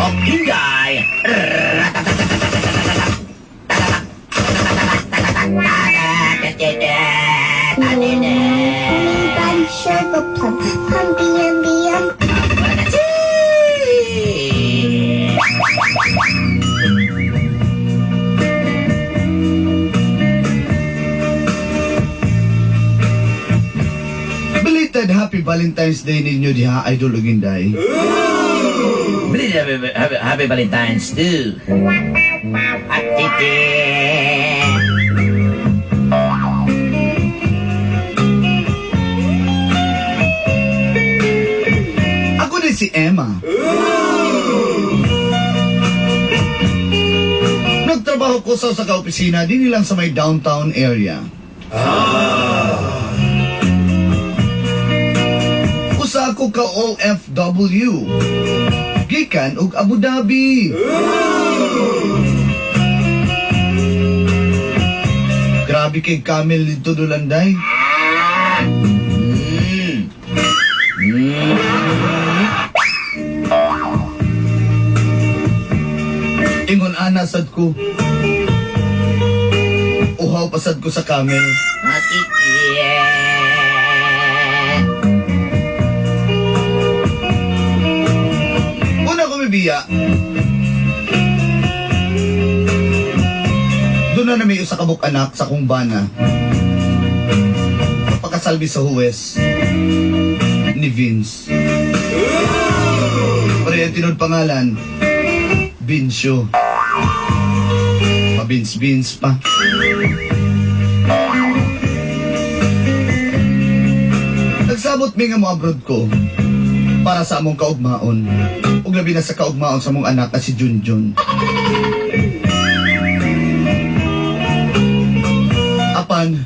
of Inday. Honey bun, sugar plum, pumpy umby um. Belated Happy Valentine's Day ninyo diha, Idol ug Inday. Happy, happy, happy Valentine's too. Atiti. Ako din si Emma. Nagtrabaho ko sa kaopisina din lang sa may downtown area. Usa ako ka OFW. Gikan og Abu Dhabi. Grabe kay camel dito dulanday. Ingon ana sad ko. Uhaw pa sad ko sa camel. Atiti. Una ko mibiya. Doon na may usa ka buk anak sa kong bana. Pagkasalbi sa huwes ni Vince. Pero yung tinod pangalan, Vincio. Pa-Vince-Vince pa. Nagsabot mi nga mo abroad ko para sa among kaugmaon. Ug labi na sa kaugmaon sa among anak na si Junjun. Apan,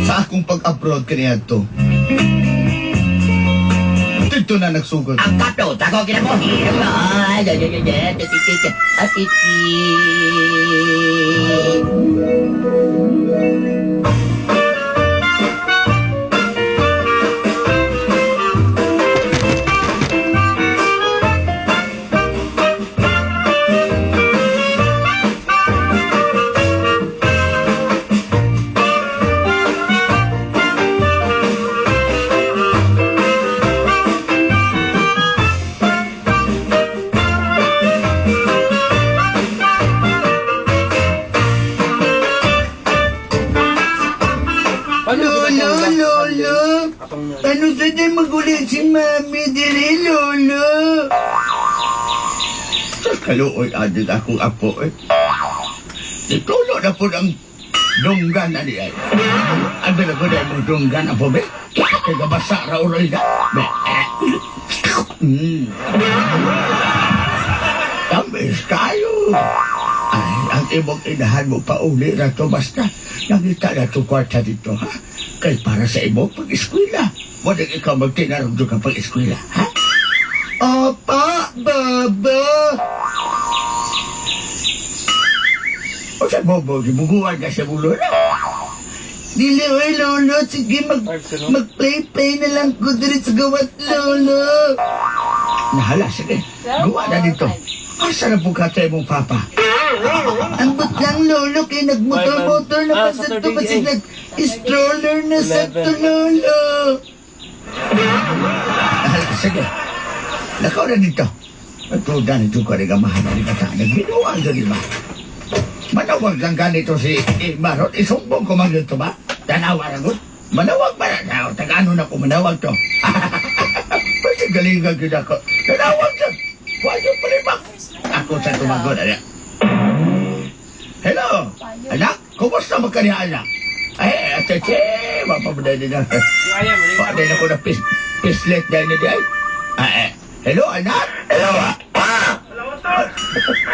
sa akong pag-abroad kaniadto, dito na nagsugod. Ang kato, tako kinabuhi. Ay, ay, ay, ay, ay, atiti. Atiti. Lolo, lolo, ano sa din magulit si mami diri, lolo? Kaluoy adin akong apo eh. Itulo na po ang dunggan na niya. Ano na ko na imong dunggan apo be? Kaya gabasa ra uloy na. Be, eh. Tamis kayo. Ay, ang imong inahan mo pa uli na to basta nangita na to kwarta dito, ha? Kay para sa imong pag-eskwela. Wala ikaw magtinarong doon ka pag-eskwela, ha? Opa, baba. O sa bobo, gibuguan ka sa bulo na. Dili, oy, lolo. Sige, mag-play-play na lang ko diri sa gawat, lolo. Nahala, sige. Gawa na dito. Asa na po ka tayo mong papa? Ambot lang, lolo, kay nagmotor-motor na pa sa to, kasi nag-stroller na sa to, lolo. Nahala, sige. Lakaw na dito. Matuda nito ka rin amahan na rin ka. Nagbinuang dyan, ba? Manawag lang ganito si Maron. Isumbong ko man dito ba? Tanawa na ko. Manawag ba na? Tagano na ko manawag to. Pwede galingan yun ako. Tanawag dyan. Huwag yung palibak. Ako sa tumagod. Ano? Hello? Anak? Kumusta mo kaniya, anak? Ay, ate, che, mapapaday din na. Paday na ko na pislet dahil na di ay. Ay, hello, anak? Hello, ah.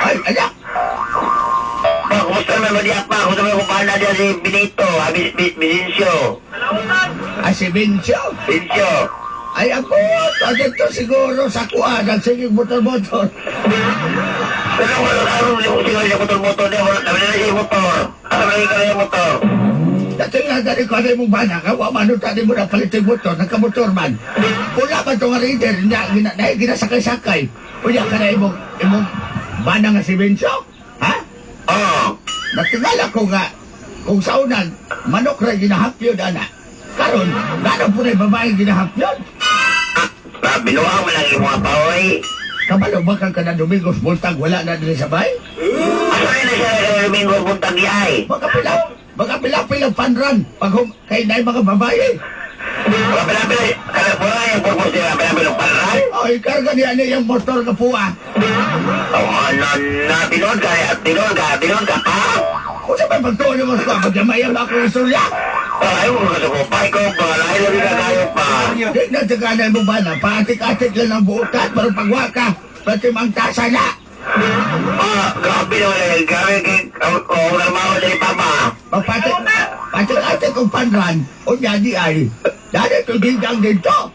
Ay, anak! Pa, kumusta naman mo pa? Kumusta naman kung paano diyan si Benito, ah, Vicencio. Ay, si Vincio. Vincio. Ay, ako, ito siguro sa kuan, ang sige motor-motor. Pero wala na ako, hindi ko siguro yung motor-motor niya, wala na siya yung motor. Ano na yung motor? Dati nga gani ko ano imong bana, kawa man tani mo na palitig motor, nagkamotor man. Pula man itong rider niya, ginasakay-sakay. Unya ka na imong bana nga si Bencho? Ha? Oo. Natingala ko nga, kung sa unan, manok ra ginahapyod, ana. Karon, gano'n po na yung babae ginahapyod? Ah, binuang mo lang yung mga paoy. Kabalo ba kang kada Domingos Bultag wala na dili sa bay? Asa na siya na Domingo Buntag yay? Baka pila-pila panran pag kay na mga babae. Baka pila-pila, kada pura yung purpose nila, pila-pila panran? Oy, karga niya niya yung motor nga puwa. Oh, ano na, tinuod ka, tinuod ka, tinuod ka pa? Kung sa may pagtuon mo sa pagyamayam ako yung istorya. Ayaw mo kasukupay ko, baka lahi lagi ka kayo pa. Di na tsaka na mo ba na, paatik-atik lang ang buotan, pero pagwaka, pati mangtasa na. Ah, grabe naman lang, grabe kay, kung narmawa dali papa. Pagpatik-atik kong panran, o niya di ay, dahil ito dindang dito.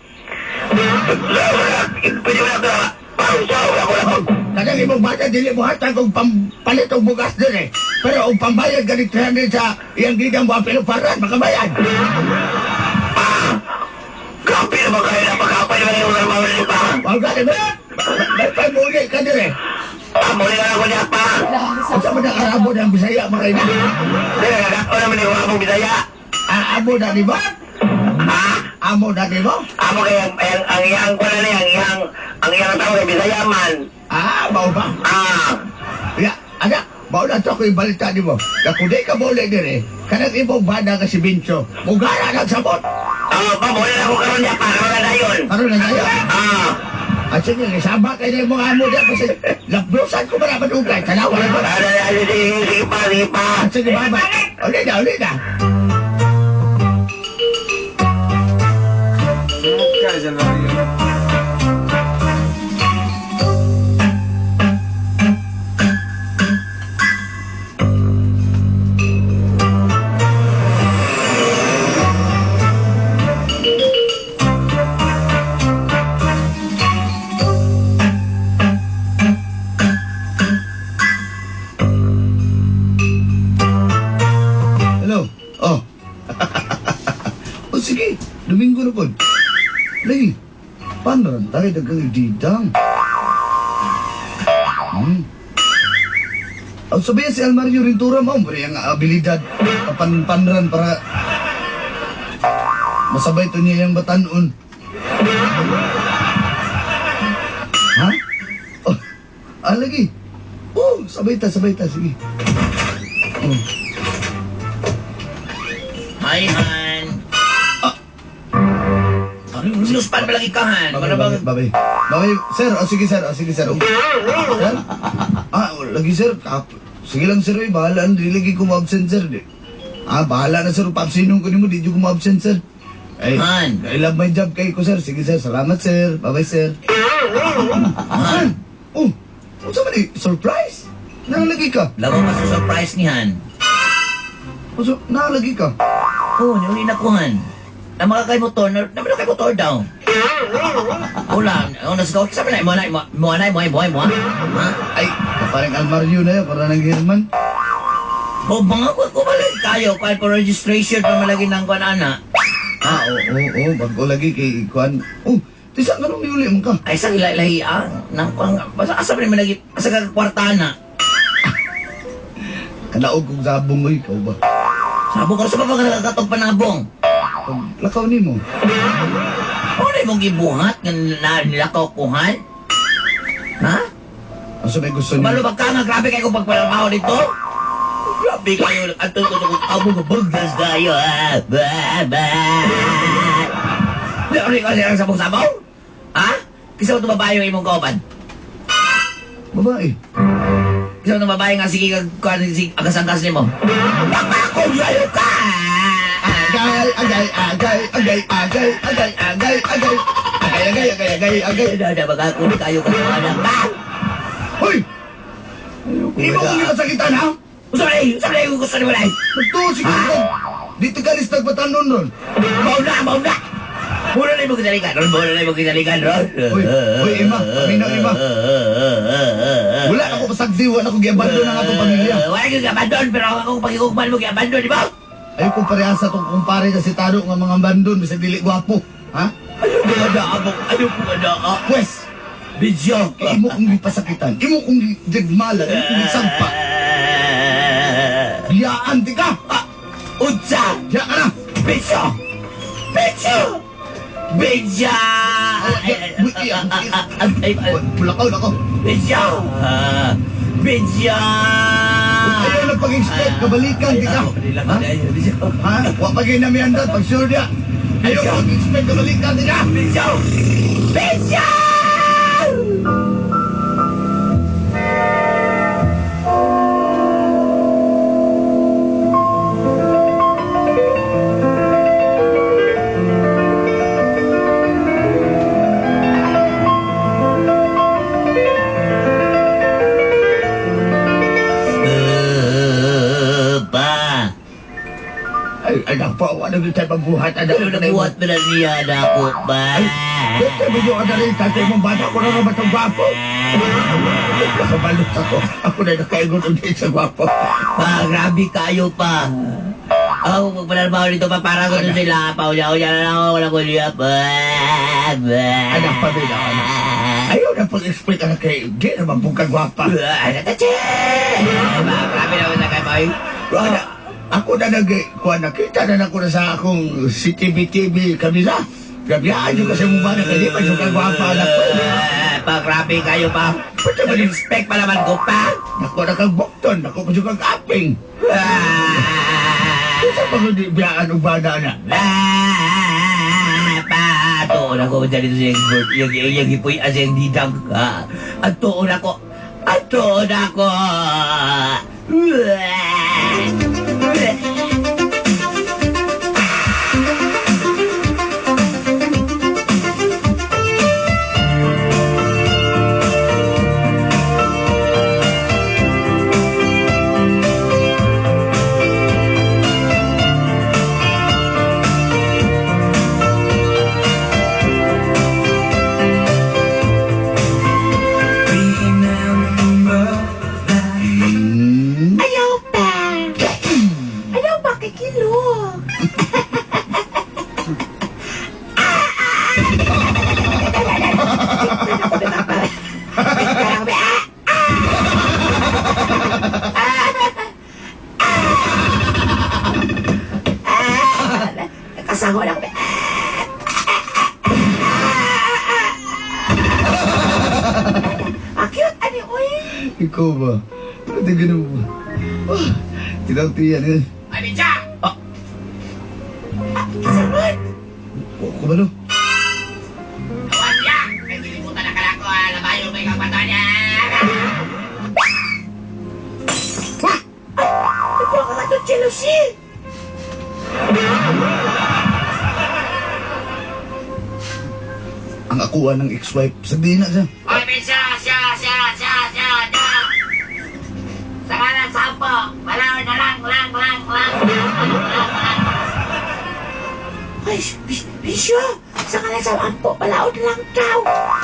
Pwede mo na ito, pausaw ako lang. Kanang imong bata, dili mo hatag og palit og bugas din eh. Pero ang pambayad ganit 300 sa iyang gidang mo, pero paran, makabayad. Pa! Grabe naman kayo na pagkapay naman yung narmawa dali pa. Huwag gani ba? May pamuli ka din eh. Pamuli na ako niya pa. At sa mga karabo ng Bisaya, mga ina. Hindi, nagkakaon naman yung among Bisaya. Amo na di ba? Ha? Amo na di ba? Amo kay ang iyang ko na niya, ang iyang tao kay Bisaya man. Ah, mao ba? Ah. Ya, anak, mao na to ako yung balita ni mo. Nakuday ka muli din eh. Kanang imong bana ka si Bincho. Mugara ng sabot. Ah, pamuli na ako karon niya pa, karon na dayon. Karon na dayon. Ah. At sige, isama kayo na yung mga amo niya kasi laplusan ko ba naman ugay. Tanawa na ba? Sige pa, sige pa. Sige, bye-bye. Uli na, uli na. Hello? Oh. O sige, Domingo na po. Lagi, paano rin tayo dagang ididang? Ang sabihin si Almario Rintura mo, hombre, ang abilidad, papanpanran para masabay to niya yung batanon. Ha? Oh, ah, lagi. Oh, sabay ta, sige. Oh. Hi, Han. Ah. Luspan pa lagi ka, Han. Babay, babay. Babay, sir. Oh, sige, sir. Oh, sige, sir. Oh. Sir? Ah, lagi, sir. Sige lang, sir. Eh. Bahala na. Di lagi ko ma-absent, sir. Ah, bahala na, sir. Papsinong ko nimo. Di ko ma-absent, sir. Ay, Han. I love my job kay ko, sir. Sige, sir. Salamat, sir. Babay, sir. Han! Oh, unsa man eh? Surprise? Nalagi ka? Lawa ka sa surprise ni Han. Unsa, nalagi ka? Oo, niuli na ko, Han. Na mga kay motor, na mga kay motor daw. Wala, ano sa kawag, sabi na, mo na, mo na, mo mo mo. Ha? Ay, parang Almario na yun, para ng Herman. O, mga ko, kumalag kayo, kuan for registration pa malagi ng kuan, ana. Ah, oo, oo, bago lagi kay kuan. Oh, tisa nga nung niuli mo ka. Ay, sa ilahi, ah, nang kuan, basta asa pa rin malagi, asa ka kwarta na. Kanaog kong sabong mo, ikaw ba? Sabong ka, sa pa ba nakakatog panabong? Pag lakaw ni mo. Ano imong gibuhat nga nilakaw kuhan? Ha? Asa may gusto niyo? Malo ba ka nga, grabe kayo kung pagpalamaw dito? Grabe kayo, ato ko ko amo nga burgers kayo. Ah, ba ba. Di ano ikaw silang sabong-sabaw? Ha? Kisa mo itong babae yung imong kauban? Babae. Kisa mo itong babae nga sige kag kuan si agas-angkas nimo. Baka ko sayo ka. Agay, agay, agay, agay, agay, agay, agay, agay. Agay, agay, agay, agay, agay. Ada baga ko kayo ka anak ka. Hoy! Imo kong ginasakitan, ha? Usa ba usa ba gusto ni walay? Nagtuo si Kuya. Dito ka listag batanon ron. Mao na, mao na. Muna na imong ginalikan ron, muna na imong ginalikan ron. Hoy, hoy, Emma, paminaw, Emma. Wala ako pasagdi, wala ako giabandon ang atong pamilya. Wala ko giabandon, pero ako pagigugman mo giabandon, di ba? Ayaw kong parehasa tong kumpare na si Tado nga mga bandon bisag dili gwapo. Ha? Ayaw ko nga naa mo. Ayaw ko nga naa. Pwes, Video. kay imo kong gipasakitan, imo kong gidegmalan, imo kong gisampa. Biyaan di ka! Ah, unsa! Diya ka na! Video! Video! Video! Pulakaw na ko. Video! Video! Ayaw na pag-expect, kabalikan di ka. Ha? Ha? Wa pa gyud nami andat pag sure dia. Ayaw pag-expect, kabalikan di ka. Video! Video! Pa! Ay, anak pa, wala na tayo magbuhat. Anak, Ano nabuhat mo na niya na ako, pa? Ito, medyo ka na rin, tatay mong bata ko na naman itong gwapo. Nakabalot ako. Ako na nakaingon ulit sa gwapo. Pa, grabe kayo pa. Ako, magpanarbaho dito pa, para ko sila. Pauya-uya na lang ako, wala ko niya pa. Anak pa, bilang anak. Ayaw na pag-explain ka na kay, di naman pong kagwapa. Grabe naman na kayo, boy. Anak, ako na nag, kuha nakita na ako na sa akong CCTV kamera. Grabe, yun kasi mong bata, kaya di pa yung kagwapa, anak ko. Pa, grabe kayo pa. Nag-expect pa naman ko pa. Nako na kang bukton, nako pa yung kang aping. Isa pa kung di biyaan og bata na. Pa, tuon ako dyan dito sa expert. Yung hipoy as yung didang. At tuon ako. At tuon ako. Ayaw pa. Ayaw pa kikilo. Kasahol ako. Ah, cute ani oy. Ikaw ba? Pwede ganun ba? Ah, tinawag tiyan eh. Ay, Mitya! Oh. Kasabot! Ko ba no? Awan niya! Kaya gilimutan na ka ko, ah. Labayo mo ikaw pato niya! Ay! Nagkuha ka nga itong jealousy! Ang akuha ng ex-wife, sabihin na siya. Ay, Mitya! Siya! Siya! Siya! Siya! Siya! Sa kanan, sampo! Balaw na lang! Lang! Lang! Lang! Lang! Lang! Lang! Ay, Bisyo! Sa kanan sa ampo, balaod na lang daw!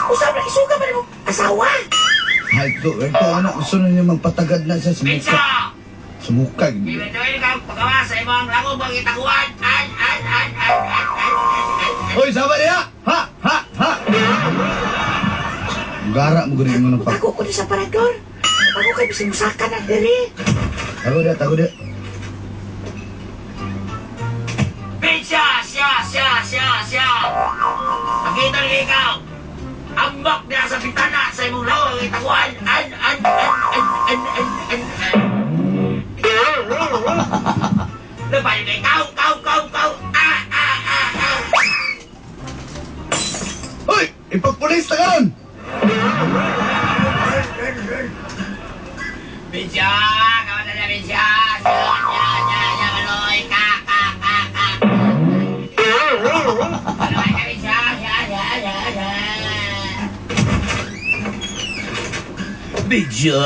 Usap na, isuga pa rin mo, asawa! Ay, ito, ano, gusto na niya magpatagad na siya sa muka. Mitya! Sa muka. Ibentuin kang pagawa sa imong langog ang itaguan! An! An! An! An! An! An! An! Hoy, sama niya! Ha! Ha! Ha! Gara mo gano'n mo ng pag... Tago ko ni sa parador. Tago kay bisig musaka na diri. Tago dia, tago dia. Siya, siya, siya, siya, siya. Pakita ni ikaw. Ambak niya sa bitana sa imong lawang itaguan. An, an, an, an, an, an, an, an. Labayo na ikaw, kaw, kaw, kaw. Ah, ah, ah, ah. Hoy! Ipagpulis na karon! Bisya, kawan na bisya. Siya, siya, siya, siya, maloy. Ka, ka, ka, ka. Maloy ka, bisya. Siya, siya, siya, siya. Bisya,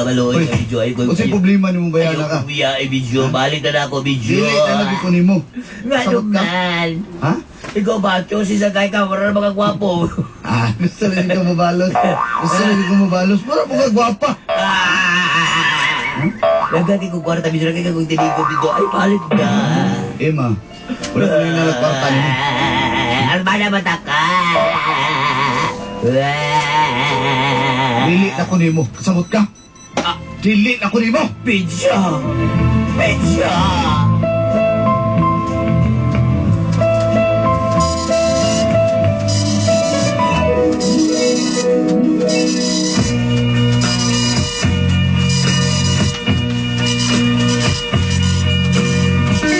maloy ka, bisya. Ay, ko, Unsay problema nimo ba Ayaw ka? ko biya, eh, bisya. Balik na na ako, bisya. Dili na lagi ko nimo. Nga Sabot ka? naman. Ha? Ikaw ba, Diyos, isa kay ka, wala na mga gwapo. Ah, gusto na ko mabalos. Gusto na ko mabalos. Para mo ka gwapa. Ah! Daghang kay kong kwarta, bisag kay kong tinigom dito. Ay, palit na. Emma, wala ko na kwarta nimo. Armada mata ka. Dili na ko nimo. Kasabot ka? Ah. Dili na ko nimo. Pizza! Pizza!